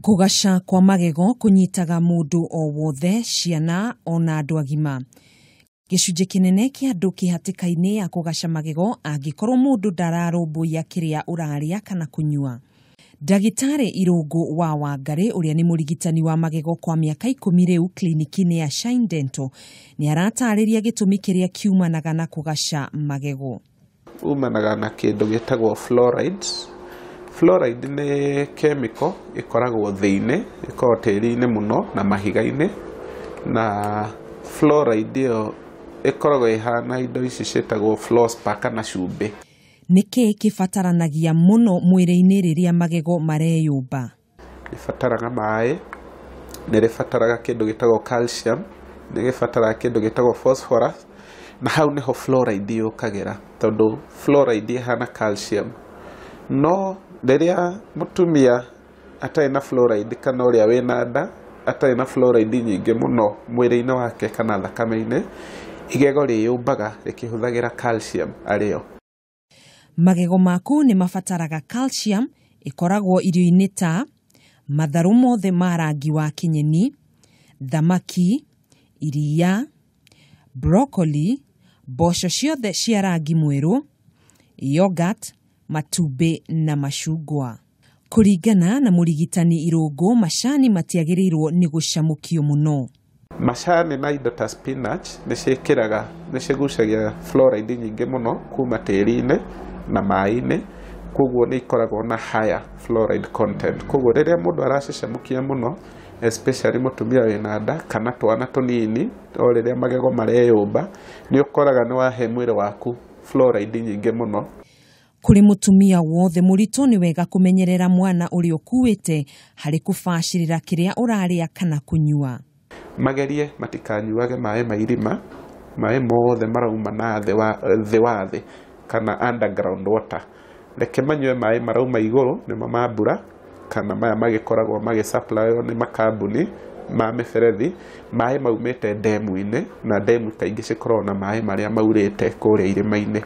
Kũgaca kwa magego kũnyitaga mũndũ o wothe, ciana ona andũ agima. Gĩcunjĩ kĩnene kĩa andũ kĩ hatĩka-inĩ ya kũgaca magego angĩkorwo mũndũ ndararũmbũiya kĩrĩa ũrarĩa kana kũnyua. Ndagĩtarĩ Irũngũ wa Wangarĩ ũrĩa nĩ mũrigitani wa magego kwa mĩaka 10 rĩu kliniki-inĩ ya Shine Dental nĩ aratarĩria gĩtũmi kĩrĩa kiumanaga na kũgaca magego. Umanaga na kĩndũ gĩtagwo fluoride. Fluoride nĩ chemical ĩkoragwo thĩ-inĩ, ĩkoragwo tĩri-inĩ mũno na mahiga-inĩ, na fluoride ĩyo ĩkoragwo ĩhana indo ici ciĩtagwo fluorspar kana cumbĩ. Nĩkĩ kĩbataranagia mũno mwĩrĩ-inĩ rĩrĩa magego mareyũmba? Rĩbataraga maĩ, nĩ rĩbataraga kĩndũ gĩtagwo calcium, nĩ rĩbataraga kĩndũ gĩtagwo phosphorus, na hau nĩho fluoride yũkagĩra, tondũ fluoride ĩhana calcium. No rĩrĩa mũtumia atarĩ na fluoride kana ũrĩa wĩna nda atarĩ na fluoride nyingĩ mũno mwĩrĩ-inĩ wake kana thakame-inĩ, igego rĩyũmbaga rĩkĩhũthagĩra calcium arĩo. Magego maku nĩ mabataraga calcium ĩkoragwo irio-inĩ ta matharũ mothe ma rangi wa kĩnyeni, thamaki, iria, broccoli, mboco ciothe cia rangi mwerũ, yogurt, matumbĩ na macungwa. Kũringana na mũrigitani Irũngũ, macani matiagĩrĩirwo nĩ gũcamũkio mũno. Macani na indo ta spinach nĩ ciĩkĩraga, nĩ cigucagia fluoride nyingĩ mũno kuma tĩri-inĩ na maĩ-inĩ, koguo nĩ ikoragwo na higher fluoride content. Koguo rĩrĩa mũndũ aracicamũkia mũno, especially mũtumia wĩna nda kana twana tũnini, o rĩrĩa magego mareyũmba, nĩ ũkoraga nĩ wahe mwĩrĩ waku fluoride nyingĩ mũno. Kũrĩ mũtumia wothe mũritũ nĩ wega kũmenyerera mwana ũrĩa ũkuĩte harĩ kũbacĩrĩra kĩrĩa ũrarĩa kana kũnyua. Magerie matikanyuage maĩ ma irima, maĩ mothe marauma na thĩ wa thĩ kana underground water. Reke manyue maĩ marauma igũrũ nĩmo ma mbura kana maya magĩkoragwo magĩsupplywo nĩ makambuni ma mĩberethi, maĩ maumĩte ndemu-inĩ, na ndemu kaingĩ cikoragwo na maĩ marĩa maurĩte kũrĩa irĩma-inĩ.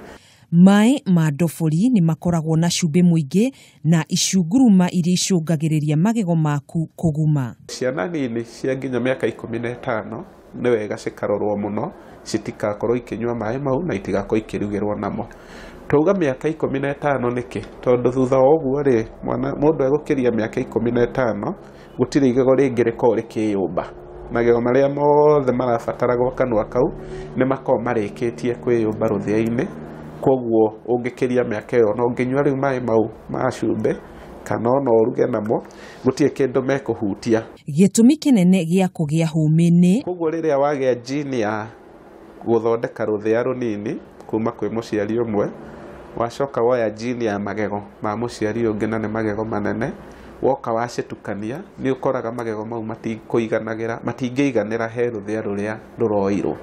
Maĩ ma ndobori nĩ makoragwo na cumbĩ mũingĩ na icunguruma iria icũngagĩrĩria magego maku kũguma. Ciana nini cia nginya mĩaka 15 nĩ wega cikarorwo mũno, citigakorwo ikĩnyua maĩ mau na itigakorwo ikĩrugĩrwo namo. Twauga mĩaka 15 nĩkĩ? Tondũ thutha wa ũguo rĩ, mũndũ egũkĩria mĩaka 15 gũtirĩ igego rĩngĩ rĩkoragwo rĩkĩyũmba. Magego marĩa mothe marabataragwo kanua kau nĩ makoragwo marĩkĩtie kwĩyũmba rũthĩa-inĩ. Koguo ũngĩkĩria mĩaka ĩyo na ũngĩnyua rĩu maĩ mau ma cumbĩ kana ona ũruge namo, gũtirĩ kĩndũ mekũhutia. Gĩtũmi kĩnene gĩa kũgĩa hũmĩ nĩ koguo rĩrĩa wagĩa gene ya gũthondeka rũthĩa rũnini kuma kwĩ mũciari ũmwe, wacoka woya gene ya magego ma mũciari ũngĩ na nĩ magego manene, woka wacitukania nĩ ũkoraga magego mau matikũiganagĩra, matingĩiganĩra he rũthĩa rũrĩa rũroirwo.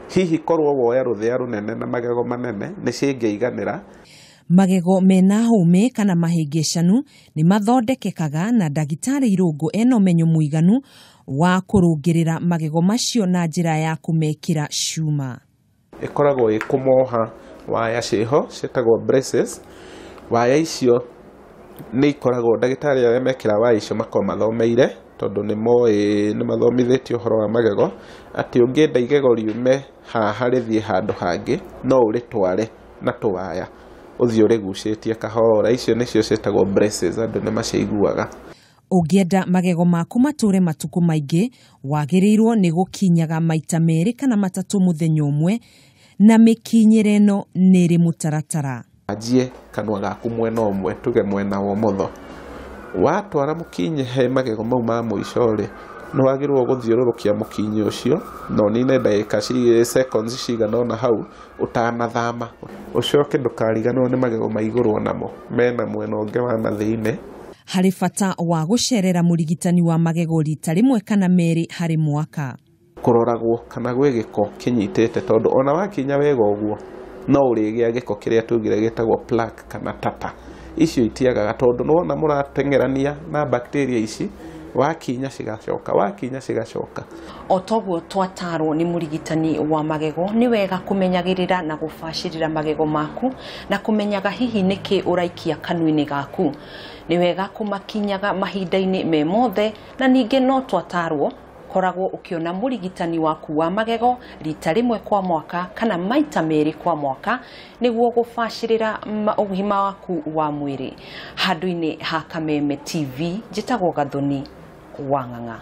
Hihi korwo woya rũthĩa rũnene na magego manene nĩ cingĩiganĩra. Magego mena hũmĩ kana mahĩngĩcanu nĩ mathondekekaga na ndagĩtarĩ Irũngũ ena ũmenyo mũiganu wa kũrũngĩrĩra magego macio na njĩra ya kũmekĩra cuma. Ĩkoragwo ĩ kũmoha waya ciĩho ciĩtagwo braces. Waya icio nĩ ikoragwo ndagĩtarĩ arĩa mekĩra waya icio makoragwo mathomeire, tondũ nĩ moĩ, nĩ mathomithĩtio ũhoro wa magego, atĩ ũngĩenda igego riume haha rĩthiĩ handũ hangĩ no ũrĩtware na tũwaya ũthiĩ ũrĩgucĩtie kahora. Icio nĩcio ciĩtagwo braces, andũ nĩ maciguaga. Ũngĩenda magego maku matũre matukũ maingĩ, wagĩrĩirwo nĩ gũkinyaga maita 2 kana 3 mũthenya ũmwe, na mĩkinyĩre ĩno nĩ ĩrĩ mũtaratara. Anjie kanua gaku mwena ũmwe, tuge mwena wa ũmotho, watwara mũkinyi he magego mau ma mũico rĩ, nĩ wagĩrĩirwo gũthiũrũrũkia mũkinyi ũcio na ũnine ndagĩka seconds cigana ũna hau ũtanathama. Ũcoke ndũkariganĩrwo nĩ magego ma igũrũ onamo mena mwena ũngĩ wa na thĩinĩ. Harĩ bata wa gũcerera mũrigitani wa magego rita 1 kana 2 harĩ mwaka. Kũroragwo kana gwĩ gĩko kĩnyitĩte, tondũ ona wakinya wega ũguo no ũrĩgĩa gĩko kĩrĩa tugire gĩtagwo plaque kana tata. Icio itiagaga, tondũ nĩwona mũrateng'erania na bacteria ici Wakinya cigacoka, wakinya cigacoka. O toguo twatarwo nĩ mũrigitani wa magego, nĩ wega kũmenyagĩrĩra na gũbacĩrĩra magego maku na kũmenyaga hihi nĩkĩ ũraikia kanua-inĩ gaku. Nĩ wega kũmakinyaga mahinda-inĩ me mothe, na ningĩ no twatarwo koragwo ũkĩona mũrigitani waku wa magego rita rĩmwe kwa mwaka kana maita merĩ kwa mwaka nĩguo gũbacĩrĩra ũgima waku wa mwĩrĩ. Handũ-inĩ ha Kameme TV, njĩtagwo Gathoni wa Ng'ang'a.